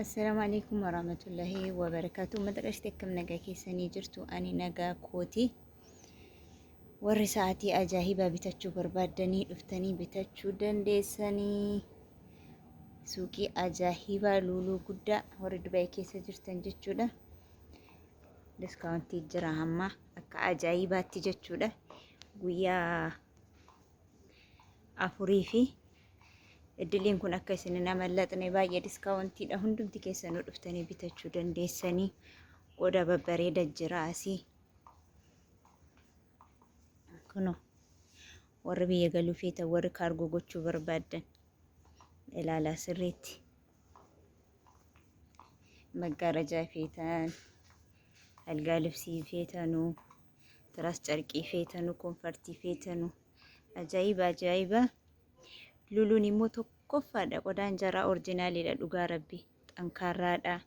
Assalaamu alaikum warahmatullahi wabarakatuh. Uummata qashtii akkam nagaa keessanii jirtu? Ani nagaa kooti. Warri sa'aatii ajaa'ibaa bitachuu barbaaddanii dhuftanii bitachuu dandeessanii. Suuqii ajaa'ibaa luuluu guddaa warri Dubaay keessa jirtan jechuudha. Diskaawuntii jira hamma akka ajaa'ibaatti jechuudha. Guyyaa afurii fi iddiliin kun akka isin hin amallaxne baay'ee diskaawuntiidha. Hundumti keessanuu dhuftanii bitachuu dandeessanii. Qoda babbareeda jira asii. Kunoo warri biyya galuu feetan warri kaargoo gochuu barbaaddan ilaalaa sirriitti. Maggaarajaa feetan, algaa libsii feetanuu, tiraas carqii feetanuu, konfartii feetanuu. Ajaa'iba ajaa'iba! Luluun immoo tokkoffaadha. Qodaan jaraa orjinaaliidha dhugaa rabbi. Xankaarraadha.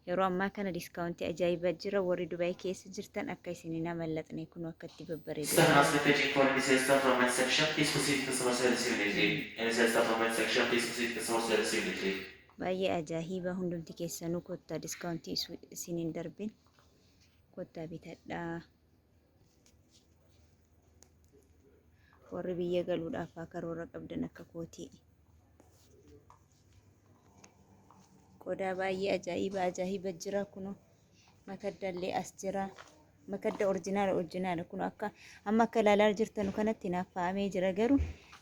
Yeroo ammaa kana diskaawuntii ajaa'iba jira. Warri Dubaay keessa jirtan akka isin hin amallaxne kunoo akka itti babbareedu Staff ilaala. Nurse packaging for any sales staff from section, please proceed to customer service immediately. Any sales staff from section, please proceed to customer service immediately. Baay'ee ajaa'iba hundumti keessanuu kottaa diskaawuntii isin hin darbin kottaa bitadhaa. Warri biyya galuudhaaf haa karoora qabdan akka kootii. Qodaa baay'ee ajaa'iba ajaa'iba jira kuno. Makaddallee as jira. Makadda orjinaala orjinaala kun akka amma akka ilaalaa jirtanu kanatti naaf faa'amee jira garuu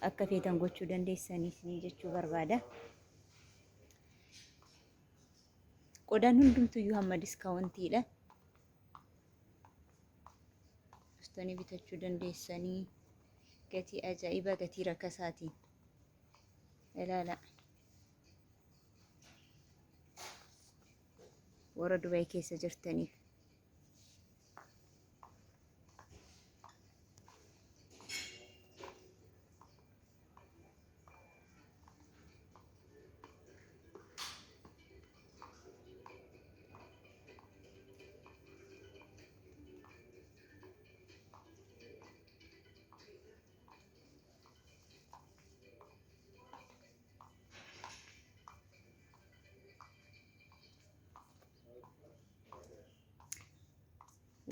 akka feetan gochuu dandeessanii isinii jechuu barbaada. Qodaan hundumtuyyuu hamma diskaawuntiidha. Dhuftanii bitachuu dandeessanii gatii ajaa'ibaa gatii rakasaatiin ilaala. Warra Dubaay keessa jirtaniif.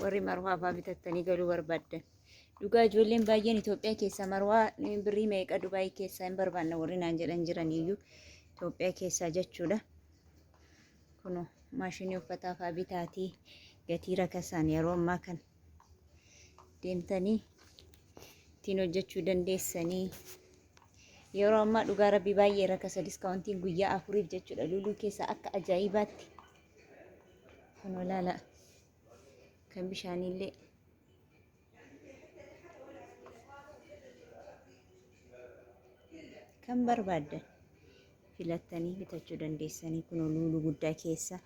Warri marwaa fa'aa bitattanii galuu barbaaddan. Dhugaa ijoolleen baay'een Itoophiyaa keessaa marwaa birrii meeqa Dubaayii keessaa hin barbaanna warri naan jedhan jiran iyyuu Itoophiyaa keessaa jechuudha. Kunoo maashinii uffataa fa'aa bitaatii gatii rakasaan yeroo ammaa kana deemtanii ittiin hojjechuu dandeessanii. Yeroo ammaa dhugaa rabbii baay'ee rakasa diskaawuntiin guyyaa afuriif jechuudha luluu keessaa akka ajaa'ibaatti. Kunoo laala kan bishaaniillee. Kan barbaaddan filattanii bitachuu dandeessanii kunoo luuluu guddaa keessa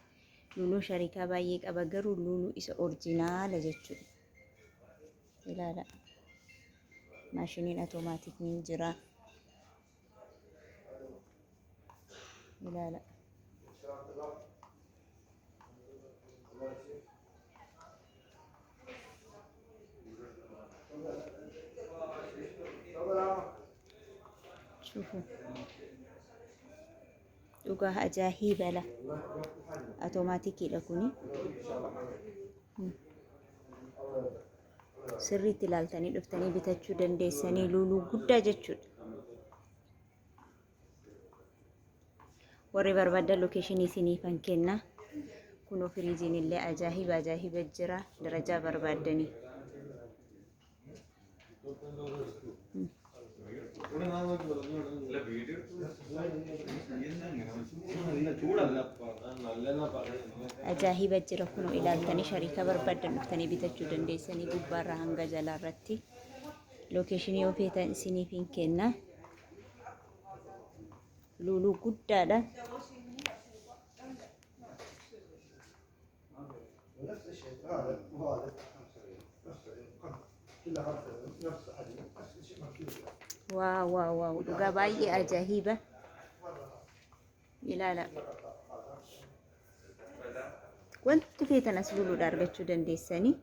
luuluu sharikaa baay'ee qaba garuu luuluu isa orjinaala jechuudha. Ilaala. Maashiniin atoomaatikiin jira. Ilaala. Shufu. Dhugaa ajaa'iba la. Atoomaatikiidha kuni. Sirriitti ilaaltanii dhuftanii bitachuu dandeessanii luuluu guddaa jechuudha. Warri barbaadan lokeeshinii isiniifan kenna. Kunoo firiijiin illee ajaa'iba ajaa'iba jira. Darajaa barbaaddanii. Ajaa'iba jira kunoo ilaaltanii shariika barbaadan dhuftanii bitachuu dandeessanii gubbaarraa hanga jalaarratti. Lokeeshinii yoo feetan isiniif hin kenna. Luuluu guddaadha. Waaw waaw waaw dhugaa baay'ee ajaa'iba. Ilaala. Wanti feetan as luluudha argachuu dandeessanii.